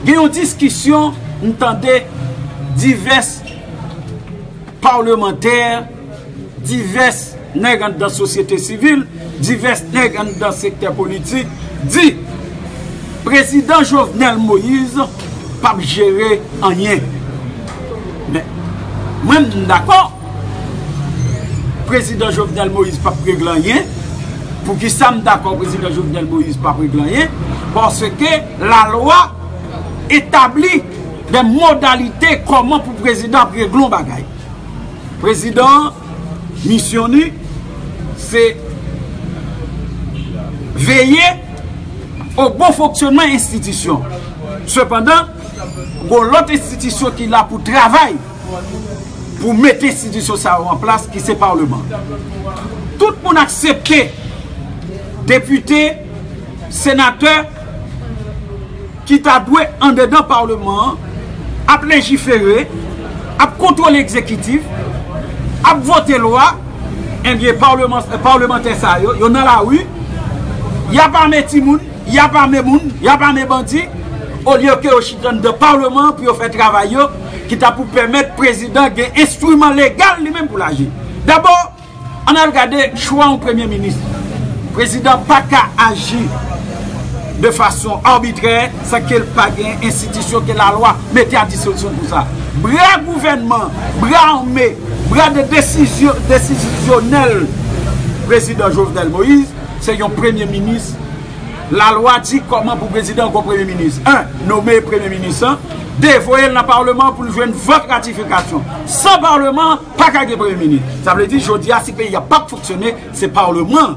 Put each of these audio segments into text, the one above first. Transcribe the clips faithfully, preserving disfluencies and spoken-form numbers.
Gen yon diskisyon, m tande divès palmantè, divès nèg anndan sosyete sivil, divès nèg anndan sektè politik di Prezidan Jovenel Moïse p ap jere anyen. Men, mwen, m dakò, Prezidan Jovenel Moïse p ap regle anyen. Poukisa m dakò Prezidan Jovenel Moïse p ap regle anyen? Paske lalwa etabli de modalite kòman pou prezidan ap regle yon bagay. Prezidan an, misyon li, se veye o bon fonksyonman enstitisyon. Sepandan, gon lòt enstitisyon ki la pou travay pou mete enstitisyon sa yo an plas, ki se palman. Tout moun aksepte depite, senatè ki ta dwe andedan palman an ap lejifere, ap kontwole egzekitif, ap vote lwa, ebyen, palman, palmantè sa yo, yo nan lari, y ap ame timoun, y ap ame moun, y ap ame bandi, olye ke yo chita anndan palman an pou yo fè travay yo, ki ta pou pèmèt prezidan gen enstriman legal li menm pou l aji. Dabò, ann al gade chwa yon premye minis. Prezidan pa ka aji de fason abitrè san ke l pa gen enstitisyon ke lalwa mete a dispozisyon pou sa. Bra gouvènman, bra ame, bra de desizyon, desizyonèl prezidan Jovenel Moïse, se yon premye minis. Lalwa di kòman pou prezidan gon premye minis. En, nome premye minis lan, de, voye l nan palman an pou l jwenn vòt ratifikasyon. San palman an, pa ka gen premye minis. Sa vle di, jodi a, si peyi a p ap fonksyone, se palman an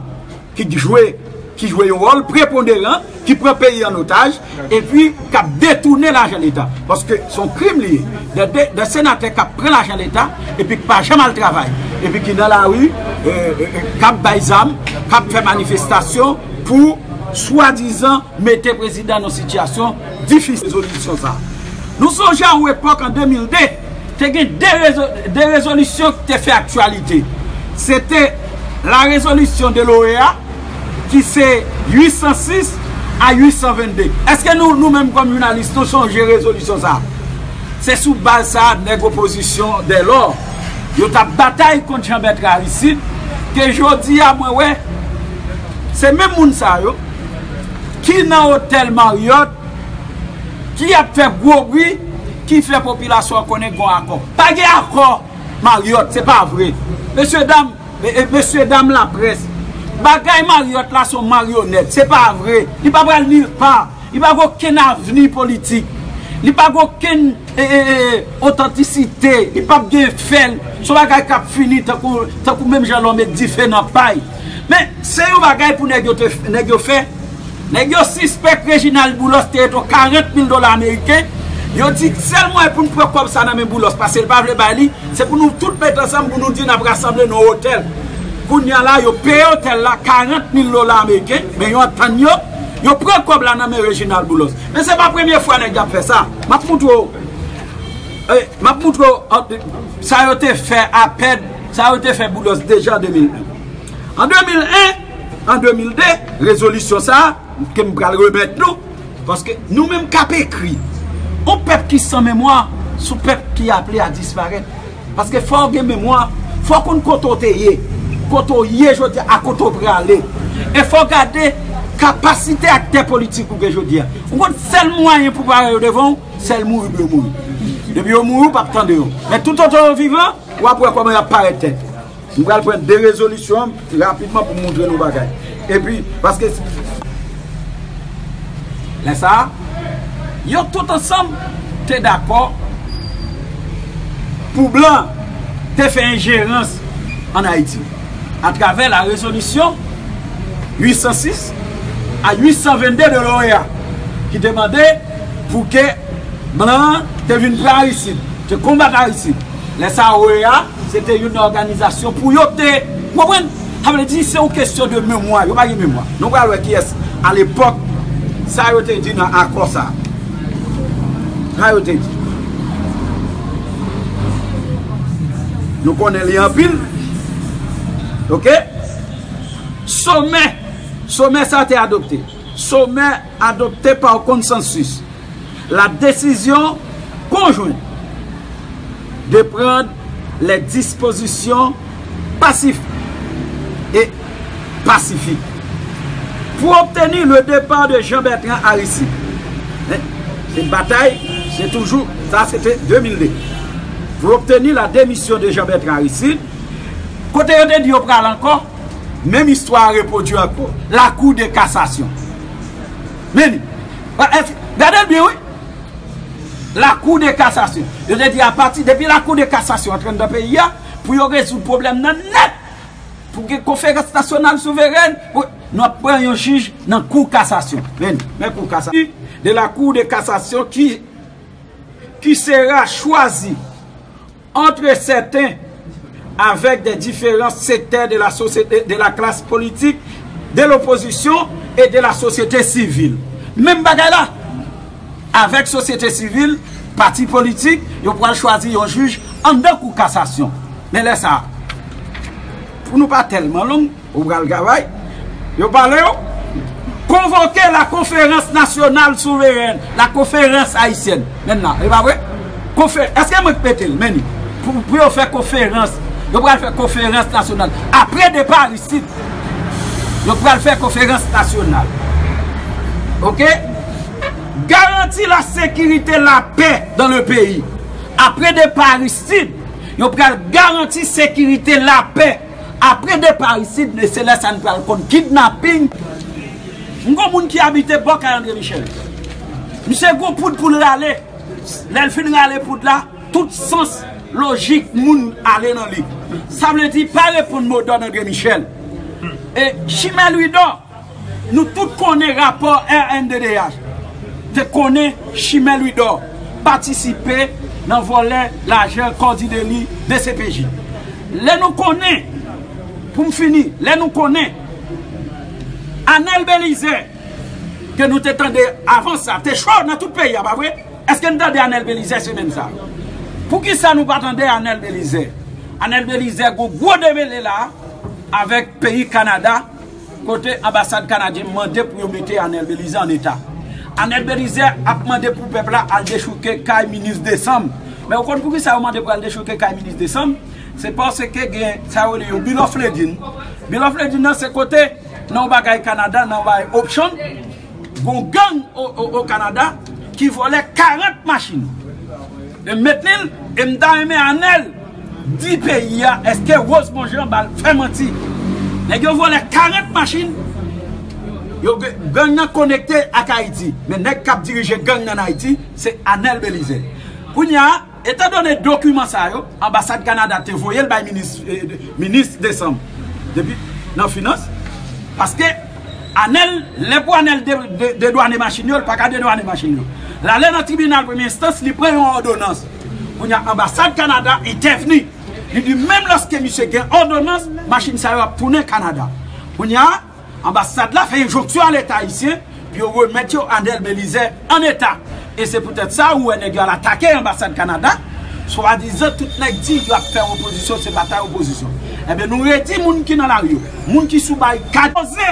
ki jwe, ki jwe yon wòl preponderan, ki pran peyi an otaj, epi k ap detounen lajan Leta. Paske se yon krim li ye. De, de, de senatè k ap pran lajan Leta, epi k pa janm al travay, epi ki nan lari, e, e, e, k ap bay zam, k ap fè manifestasyon pou swadizan mete prezidan nan sitiyasyon difisil. Rezolisyon sa. Nou sonje a yon epòk an de mil de, te gen de rezo-, de rezolisyon ki te fè aktyalite. Se te la rezolisyon de l'OEA, ki se uit san sis a uit san vennde. Èske nou, nou menm kòm jounalis, nou sonje rezolisyon sa? Se sou baz sa, nèg opozisyon dèlò, yo t ap batay kont Jean Bertrand Aristide, ke jodi a, mwen wè, se menm moun sa yo ki nan otèl Marriott, ki ap fè gwo bri, ki fè popilasyon an konnen gon akò. Pa gen akò Marriott, se pa vre. Mesye dam, e, e, mesye dam laprès, bagay Marriott la se yon maryonèt, se pa vre. Li pa pral nil pa. Li pa gen okenn avni politik. Li pa gen okenn, e, e, e, otantisite. Li p ap gen fèl. Se yon bagay k ap fini tankou, tankou menm jan lè w met dife nan pay. Men, se yon bagay pou nèg yo te, nèg yo fè. Nèg yo sispèk Reginald Boulos te rete yon karant mil dola ameriken. Yo di sèl mwayen pou n pran kòb sa nan men Boulos, paske l pa vle bay li, se pou nou tout met ansanm pou nou di n ap rasanble nan yon otèl. Kounye a la, yo peye otèl la karant mil dola ameriken, men yo antann yo, yo pran kòb la nan men Reginald Boulos. Men se pa premye fwa nèg y ap fè sa. M ap moutre w, e, m ap moutre w, an, sa yo te fè Apèd, sa yo te fè Boulos deja an de mil en. An de mil en, an de mil de, rezolisyon sa a, ke m pral remèt nou, paske nou menm k ap ekri, yon pèp ki san memwa, se yon pèp ki aple a disparèt. Paske fò w gen memwa, fò w konn kote w te ye, kote w ye jodi a, kote w prale. E fò w gade kapasite aktè politik ou gen jodi a. Ou konn sèl mwayen pou pare yo devan w, sèl mouri pou yo mouri. Depi yo mouri, ou p ap tande yo. Men toutotan yo vivan, w ap wè kòman y ap parèt tèt. M pral pran de rezolisyon rapidman pou m montre nou bagay. Epi, paske lè sa a, yo tout ansanm te dakò pou blan te fè enjerans ann Ayiti atravè la rezolisyon uit san sis a uit san vennde de l'OEA, ki te mande pou ke blan an te vin pran Aristide, te konbat Aristide. Lè sa a, OEA, se te youn nan òganizasyon pou yo te, w konprann? Sa vle di, se yon kesyon de memwa. Yo pa gen memwa. Nou pral wè kiyès, alepòk, sa yo te di nan akò sa a. Sa yo te di. Nou konnen li anpil. Oke? Somè, somè sa a te adopte. Somè adopte pa konsansis. La décision conjointe de prendre les dispositions pacifiques et pacifiques pour obtenir le départ de Jean-Bertrand Aristide. Hein? Se batay, se toujou, sa se te de mil de. Pour obtenir la démission de Jean-Bertrand Aristide, kote yo te di yo pral ankò, menm istwa a repwodui ankò. La Cour de cassation. Men li. Gade l byen, wi. La Cour de cassation. Yo te di apati, depi la Cour de cassation antre anndan peyi a, pou yo rezoud pwoblèm nan nèt, pou gen konferans nasyonal souverèn, pou, nou ap pran yon jij nan kou kasasyon. Men, men kou kasasyon. De la Cour de cassation qui, qui sera choisi entre certains avec des différents secteurs de la société, de la classe politique, de l'opposition et de la société civile. Menm bagay la, avèk sosyete sivil, pati politik, yo pral chwazi yon jij anndan kou kasasyon. Men lè sa a, pou nou pa tèlman long, ou pral travay, yo pale yo, convoquer la conférence nationale souveraine, la conférence haïtienne. Menm nan, e pa vre? Konfe-, èske mwen k mete l? Men li. Pou, pou yo fè konferans, yo pral fè konferans nasyonal. Apre depa Aristide, yo pral fè konferans nasyonal. Oke? Garanti la sécurité, la paix dans le pays. Apre depa Aristide, yo pral garanti sekirite, lapè. Apre depa Aristide, se lè sa n pral konn kidnaping. M gon moun ki abite bò kay André Michel. Misye gon poud pou l rale. Lè l fin rale poud la, tout sans lojik moun ale nan li. Sa vle di, pa reponn modòd André Michel. E Chimè Lwidò, nou tout konnen rapò R N D D H. Te konnen Chimè Lwidò patisipe nan vòlè lajan kòdi deli D C P J. Lè nou konnen, pou m fini, lè nou konnen Anèl Belizè, ke nou te tande avan sa, te cho nan tout peyi a, pa vre? Èske n tande Anèl Belizè semèn sa? Poukisa nou pa tande Anèl Belizè? Anèl Belizè gon gwo demele la avèk peyi Kanada, kote anbasad kanadyen mande pou yo mete Anèl Belizè an eta. Anèl Belizè ap mande pou pèp la al dechouke kay minis Desanm. Men ou konn poukisa yo mande pou al dechouke kay minis Desanm? Se paske gen sa yo rele yon bill of lading. Bill of lading nan se kote nan yon bagay Kanada, nan yon bagay option, gon gang o, o, o Kanada ki vòlè karant machin. E m met li, e m ta renmen Anèl di peyi a, èske Rosemond Jean ba l fè manti? Nèg yo vòlè karant machin, yo, gang nan konekte ak Ayiti. Men nèg k ap dirije gang nan Ayiti, se Anèl Belizè. Kounye a, etandone dokiman sa yo, anbasad Kanada te voye l bay minis, eh, minis Desanm, depi nan finans, paske Anèl, lè pou Anèl de, de, dedwane machin yo, li pa ka dedwane machin yo. L ale nan tribinal premye enstans, li pran yon òdonans. Kounye a, anbasad Kanada entèvni. Li di, menm lòske misye gen òdonans, machin sa yo ap tounen Kanada. Kounye a, anbasad la fè enjonksyon a Leta ayisyen pou yo remèt yo Anèl Belizè an eta. E se poutèt sa ou wè nèg yo al atake anbasad Kanada, swadizan tout nèg di yo ap fè opozisyon, se batay opozisyon. Enben, nou redi moun ki nan lari yo, moun ki sou barikad, oze,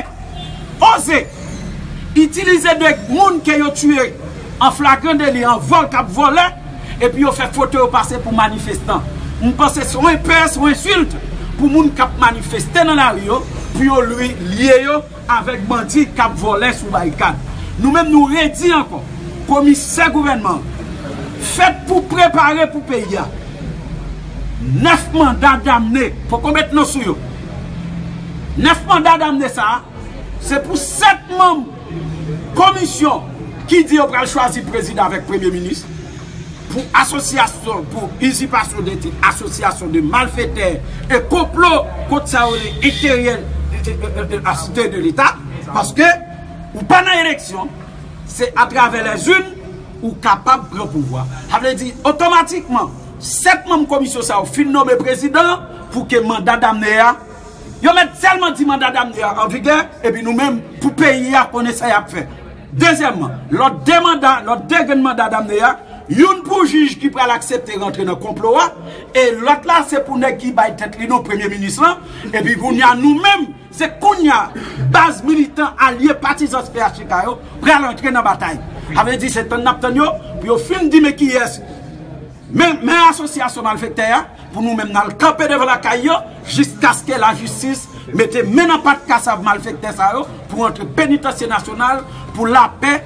oze itilize de moun ke yo tiye an flagran deli, an vòl, k ap vòlè, epi yo fè foto yo pase pou manifestan. M panse se yon enpè, se yon ensilt pou moun k ap manifeste nan lari yo, pou yo lye yo avèk bandi k ap vòlè sou barikad. Nou menm, nou redi ankò. Komisè gouvènman an, fèt pou prepare pou peyi a. Nèf manda damne, poko met non sou yo. Nèf manda damne sa a, se pou sèt manm komisyon ki di yo pral chwazi prezidan avèk premye minis, pou asosyasyon, pou izipasyon de tit, asosyasyon de malfetè e konplo kont sa yo rele enterè, e, e, e, e, la site de Leta, paske ou pa nan eleksyon, se atravè lèzin ou kapab pran pouvwa. Sa vle di, otomatikman, sèt manm komisyon sa yo fin nonmen prezidan pou ke manda damne a, yo mèt sèlman di manda damne a an vigè, epi nou menm, pou peyi a konnen sa y ap fè. Dezyèmman, lòt de manda, lòt de grenn manda damne a, youn pou jij ki pral aksepte rantre nan konplo a, e lòt la se pou nèg ki bay tèt li non premye minis lan, epi kounye a nou menm, se kounye a baz militan alye patizan S P H T K yo pral antre nan batay. Sa vle di se tann n ap tann yo pou yo fin di men kiyès, men, men asosyasyon malfektè a, pou nou menm n al kanpe devan lakay yo jiskaske lajistis mete men nan pat kasav malfektè sa yo pou antre penitansye nasyonal pou lapè.